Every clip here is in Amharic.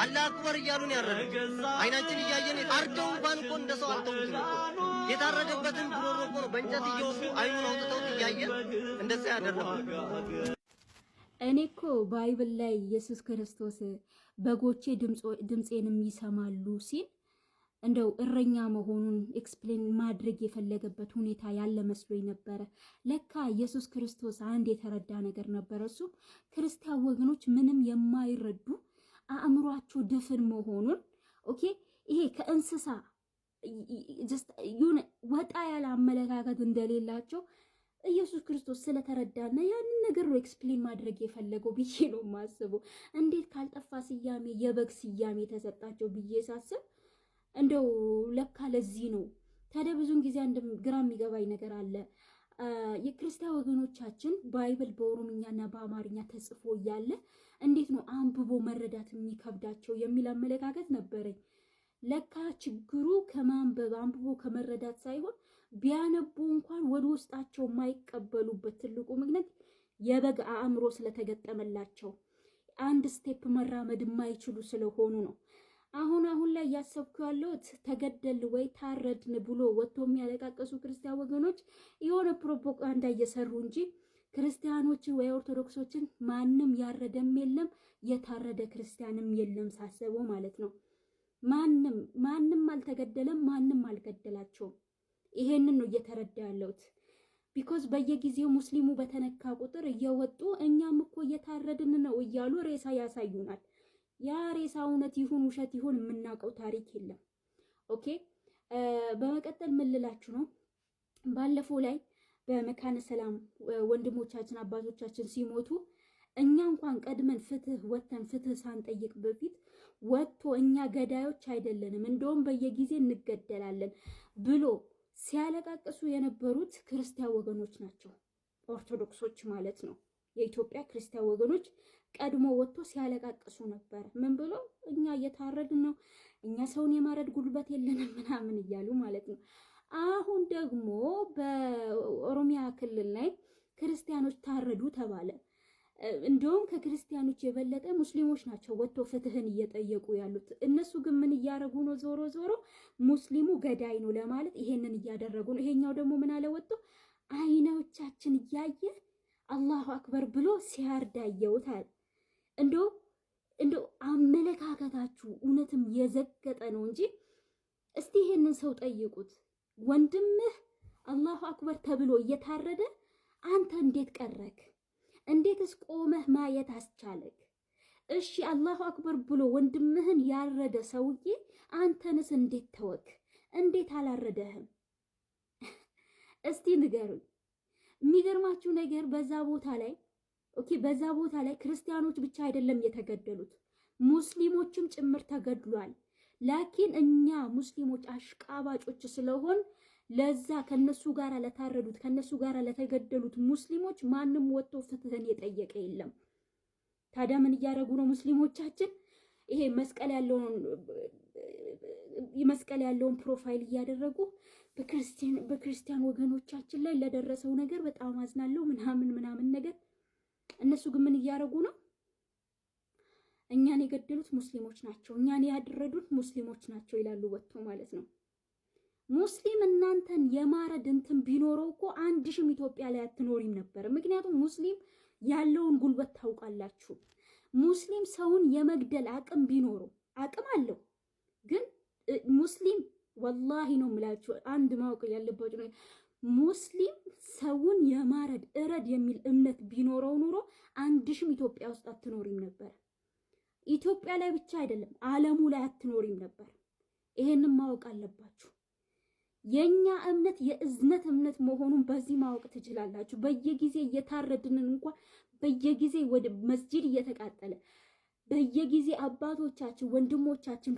አላህ አክበር እያሉ ነው ያረዱት። አይናችን እያየን አርደው እንኳን እኮ እንደ ሰው አልተውትም እኮ። የታረደበትን ጉሮሮ እኮ ነው በእንጨት እየወጉ አይኑን አውጥተውት እያየን እንደዛ ያደረጉ። እኔ እኮ Bible ላይ ኢየሱስ ክርስቶስ በጎቼ ድምፄንም ይሰማሉ ሲል እንደው እረኛ መሆኑን explain ማድረግ የፈለገበት ሁኔታ ያለ መስሎኝ ነበረ። ለካ ኢየሱስ ክርስቶስ አንድ የተረዳ ነገር ነበረ። እሱ ክርስቲያን ወገኖች ምንም የማይረዱ አእምሯቸው ድፍን መሆኑን፣ okay፣ ይሄ ከእንስሳ የሆነ ወጣ ያለ አመለካከት እንደሌላቸው ኢየሱስ ክርስቶስ ስለተረዳና ያንን ነገር ነው explain ማድረግ የፈለገው ብዬ ነው የማስበው። እንዴት ካልጠፋ ስያሜ የበግ ስያሜ ተሰጣቸው ብዬ ሳስብ እንደው ለካ ለዚህ ነው። ታዲያ ብዙን ጊዜ አንድ ግራ የሚገባኝ ነገር አለ። የክርስቲያን ወገኖቻችን Bible በኦሮምኛና በአማርኛ ተጽፎ እያለ እንዴት ነው አንብቦ መረዳት የሚከብዳቸው የሚል አመለካከት ነበረኝ። ለካ ችግሩ ከማንበብ፣ አንብቦ ከመረዳት ሳይሆን ቢያነቡ እንኳን ወደ ውስጣቸው የማይቀበሉበት ትልቁ ምክንያት የበግ አእምሮ ስለተገጠመላቸው፣ አንድ step መራመድ የማይችሉ ስለሆኑ ነው። አሁን አሁን ላይ እያሰብኩ ያለሁት ተገደል ወይ ታረድን ብሎ ወጥቶ የሚያለቃቀሱ ክርስቲያን ወገኖች የሆነ ፕሮፓጋንዳ እየሰሩ እንጂ ክርስቲያኖችን ወይ ኦርቶዶክሶችን ማንም ያረደም የለም፣ የታረደ ክርስቲያንም የለም ሳስበው ማለት ነው። ማንም ማንም አልተገደለም፣ ማንም አልገደላቸውም። ይሄንን ነው እየተረዳ ያለሁት። Because በየጊዜው ሙስሊሙ በተነካ ቁጥር እየወጡ እኛም እኮ እየታረድን ነው እያሉ ሬሳ ያሳዩናል። ያ ሬሳ እውነት ይሁን ውሸት ይሁን የምናውቀው ታሪክ የለም። Okay፣ በመቀጠል ምን ልላችሁ ነው? ባለፈው ላይ በመካነ ሰላም ወንድሞቻችን አባቶቻችን ሲሞቱ እኛ እንኳን ቀድመን ፍትህ ወጥተን ፍትህ ሳንጠይቅ በፊት ወጥቶ እኛ ገዳዮች አይደለንም፣ እንደውም በየጊዜ እንገደላለን ብሎ ሲያለቃቅሱ የነበሩት ክርስቲያን ወገኖች ናቸው፣ ኦርቶዶክሶች ማለት ነው። የኢትዮጵያ ክርስቲያን ወገኖች ቀድሞ ወጥቶ ሲያለቃቅሱ ነበር። ምን ብሎ? እኛ እየታረድን ነው፣ እኛ ሰውን የማረድ ጉልበት የለንም ምናምን እያሉ ማለት ነው። አሁን ደግሞ በኦሮሚያ ክልል ላይ ክርስቲያኖች ታረዱ ተባለ። እንደውም ከክርስቲያኖች የበለጠ ሙስሊሞች ናቸው ወጥቶ ፍትህን እየጠየቁ ያሉት። እነሱ ግን ምን እያደረጉ ነው? ዞሮ ዞሮ ሙስሊሙ ገዳይ ነው ለማለት ይሄንን እያደረጉ ነው። ይሄኛው ደግሞ ምን አለ ወጥቶ? አይኖቻችን እያየ አላሁ አክበር ብሎ ሲያርድ አየሁት አለ። እንደው አመለካከታችሁ እውነትም የዘቀጠ ነው እንጂ እስቲ ይሄንን ሰው ጠይቁት። ወንድምህ አላሁ አክበር ተብሎ እየታረደ አንተ እንዴት ቀረክ? እንዴትስ ቆመህ ማየት አስቻለክ? እሺ፣ አላሁ አክበር ብሎ ወንድምህን ያረደ ሰውዬ አንተንስ እንዴት ተወክ? እንዴት አላረደህም? እስቲ ንገሩኝ። የሚገርማችሁ ነገር በዛ ቦታ ላይ፣ okay፣ በዛ ቦታ ላይ ክርስቲያኖች ብቻ አይደለም የተገደሉት፣ ሙስሊሞችም ጭምር ተገድሏል። ላኪን እኛ ሙስሊሞች አሽቃባጮች ስለሆን ለዛ ከነሱ ጋር ለታረዱት፣ ከነሱ ጋር ለተገደሉት ሙስሊሞች ማንም ወጥቶ ፍትህን የጠየቀ የለም። ታዲያ ምን እያደረጉ ነው ሙስሊሞቻችን? ይሄ መስቀል ያለውን profile እያደረጉ በክርስቲያን ወገኖቻችን ላይ ለደረሰው ነገር በጣም አዝናለሁ ምናምን ምናምን ነገር። እነሱ ግን ምን እያደረጉ ነው? እኛን የገደሉት ሙስሊሞች ናቸው፣ እኛን ያደረዱት ሙስሊሞች ናቸው ይላሉ ወጥቶ ማለት ነው። ሙስሊም እናንተን የማረድ እንትን ቢኖረው እኮ አንድ ሽም ኢትዮጵያ ላይ አትኖሪም ነበር። ምክንያቱም ሙስሊም ያለውን ጉልበት ታውቃላችሁ። ሙስሊም ሰውን የመግደል አቅም ቢኖረው፣ አቅም አለው። ግን ሙስሊም፣ ወላሂ ነው የምላችሁ፣ አንድ ማወቅ ያለባችሁ ነገር ሙስሊም ሰውን የማረድ፣ እረድ የሚል እምነት ቢኖረው ኑሮ አንድሽም ኢትዮጵያ ውስጥ አትኖሪም ነበር። ኢትዮጵያ ላይ ብቻ አይደለም፣ ዓለሙ ላይ አትኖሪም ነበር። ይሄንን ማወቅ አለባችሁ። የኛ እምነት የእዝነት እምነት መሆኑን በዚህ ማወቅ ትችላላችሁ። በየጊዜ እየታረድንን እንኳ፣ በየጊዜ ወደ መስጂድ እየተቃጠለ፣ በየጊዜ አባቶቻችን ወንድሞቻችን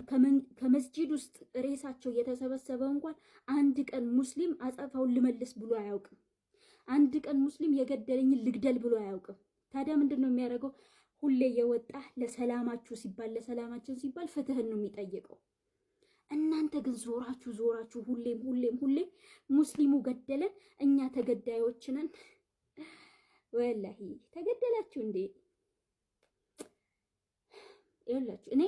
ከመስጂድ ውስጥ ሬሳቸው እየተሰበሰበ እንኳን አንድ ቀን ሙስሊም አጸፋውን ልመልስ ብሎ አያውቅም። አንድ ቀን ሙስሊም የገደለኝን ልግደል ብሎ አያውቅም። ታዲያ ምንድን ነው የሚያደርገው? ሁሌ የወጣ ለሰላማችሁ ሲባል፣ ለሰላማችን ሲባል ፍትህን ነው የሚጠይቀው። እናንተ ግን ዞራችሁ ዞራችሁ ሁሌም ሁሌም ሁሌም ሙስሊሙ ገደለን፣ እኛ ተገዳዮች ነን። ወላሂ ተገደላችሁ እንዴ? ይኸውላችሁ እኔ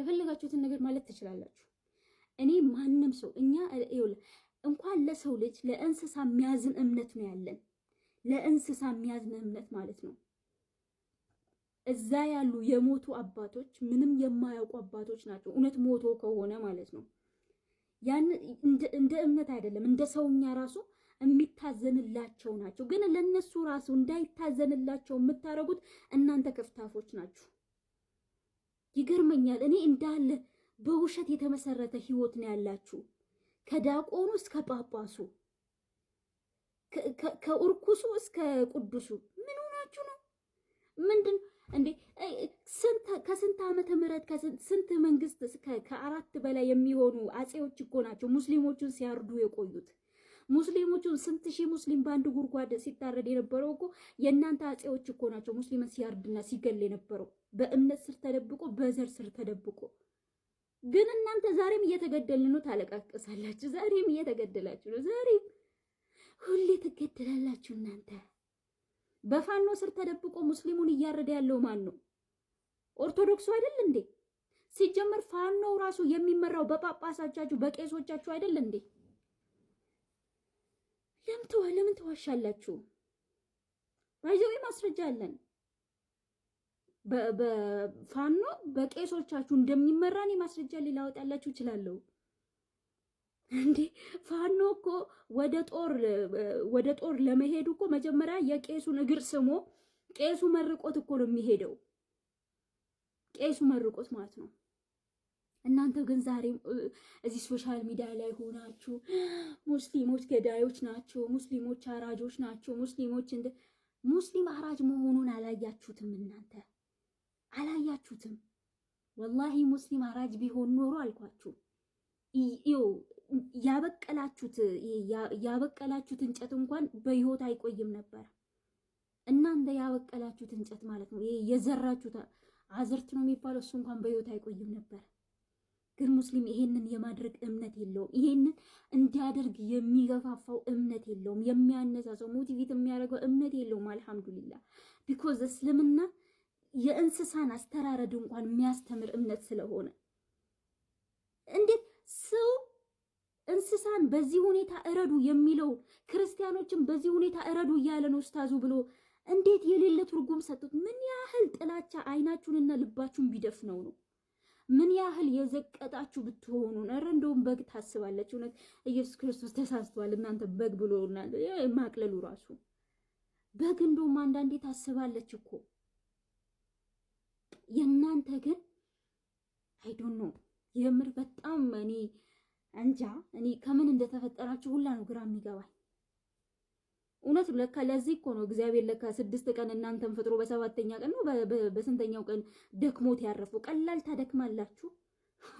የፈለጋችሁትን ነገር ማለት ትችላላችሁ። እኔ ማንም ሰው እኛ ይኸውልህ እንኳን ለሰው ልጅ ለእንስሳ የሚያዝን እምነት ነው ያለን። ለእንስሳ የሚያዝን እምነት ማለት ነው። እዛ ያሉ የሞቱ አባቶች ምንም የማያውቁ አባቶች ናቸው። እውነት ሞቶ ከሆነ ማለት ነው። ያን እንደ እምነት አይደለም እንደ ሰውኛ ራሱ የሚታዘንላቸው ናቸው። ግን ለነሱ ራሱ እንዳይታዘንላቸው የምታደርጉት እናንተ ክፍታፎች ናችሁ። ይገርመኛል። እኔ እንዳለ በውሸት የተመሰረተ ህይወት ነው ያላችሁ፣ ከዲያቆኑ እስከ ጳጳሱ፣ ከእርኩሱ እስከ ቅዱሱ። ምን ሆናችሁ ነው? ምንድን እንዴ? ከስንት ዓመተ ምህረት ከስንት መንግስት ከአራት በላይ የሚሆኑ አጼዎች እኮ ናቸው ሙስሊሞቹን ሲያርዱ የቆዩት። ሙስሊሞቹን ስንት ሺህ ሙስሊም በአንድ ጉድጓድ ሲታረድ የነበረው እኮ የእናንተ አጼዎች እኮ ናቸው። ሙስሊምን ሲያርድና ሲገል የነበረው በእምነት ስር ተደብቆ በዘር ስር ተደብቆ። ግን እናንተ ዛሬም እየተገደልን ነው ታለቃቅሳላችሁ። ዛሬም እየተገደላችሁ ነው። ዛሬም ሁሌ ትገደላላችሁ እናንተ። በፋኖ ስር ተደብቆ ሙስሊሙን እያረደ ያለው ማን ነው? ኦርቶዶክሱ አይደል እንዴ? ሲጀመር ፋኖ ራሱ የሚመራው በጳጳሳቻችሁ በቄሶቻችሁ አይደል እንዴ? ለምን ትዋሻላችሁ? By the way ማስረጃ አለን። በፋኖ በቄሶቻችሁ እንደሚመራ እኔ ማስረጃ ላወጣላችሁ እችላለሁ። እንዴ ፋኖ እኮ ወደ ጦር ለመሄዱ እኮ መጀመሪያ የቄሱን እግር ስሞ ቄሱ መርቆት እኮ ነው የሚሄደው። ቄሱ መርቆት ማለት ነው። እናንተ ግን ዛሬ እዚህ social media ላይ ሆናችሁ ሙስሊሞች ገዳዮች ናቸው፣ ሙስሊሞች አራጆች ናቸው፣ ሙስሊሞች እንደ ሙስሊም አራጅ መሆኑን አላያችሁትም። እናንተ አላያችሁትም። ወላሂ ሙስሊም አራጅ ቢሆን ኖሮ አልኳችሁ ይኸው ያበቀላችሁት እንጨት እንኳን በህይወት አይቆይም ነበር። እናንተ ያበቀላችሁት እንጨት ማለት ነው፣ የዘራችሁት አዝርት ነው የሚባለው፣ እሱ እንኳን በህይወት አይቆይም ነበር። ግን ሙስሊም ይሄንን የማድረግ እምነት የለውም። ይሄንን እንዲያደርግ የሚገፋፋው እምነት የለውም። የሚያነሳሰው motivate የሚያደርገው እምነት የለውም። አልሐምዱሊላ because እስልምና የእንስሳን አስተራረድ እንኳን የሚያስተምር እምነት ስለሆነ እንዴት ሰው እንስሳን በዚህ ሁኔታ እረዱ የሚለው ክርስቲያኖችን በዚህ ሁኔታ እረዱ እያለ ነው ኡስታዙ ብሎ እንዴት የሌለ ትርጉም ሰጡት? ምን ያህል ጥላቻ አይናችሁንና ልባችሁን ቢደፍነው ነው? ምን ያህል የዘቀጣችሁ ብትሆኑ? ኧረ እንደውም በግ ታስባለች። እውነት ኢየሱስ ክርስቶስ ተሳስቷል። እናንተ በግ ብሎ ማቅለሉ ራሱ በግ እንደውም አንዳንዴ ታስባለች እኮ። የእናንተ ግን I don't know፣ የምር በጣም እኔ እንጃ፣ እኔ ከምን እንደተፈጠራችሁ ሁላ ነው ግራ የሚገባኝ። እውነት ለካ ለዚህ እኮ ነው እግዚአብሔር ለካ 6 ቀን እናንተን ፈጥሮ በሰባተኛ ቀን ነው በስንተኛው ቀን ደክሞት ያረፈው። ቀላል ታደክማላችሁ፣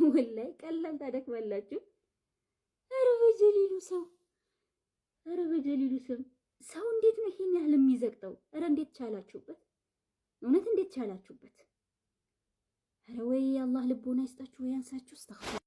ወላይ ቀላል ታደክማላችሁ። ኧረ በጀሊሉ ሰው፣ ኧረ በጀሊሉ ስም ሰው እንዴት ነው ይሄን ያህል የሚዘቅጠው? ኧረ እንዴት ቻላችሁበት? እውነት እንዴት ቻላችሁበት? ኧረ ወይ አላህ ልቦና ይስጣችሁ ወይ ያንሳችሁ።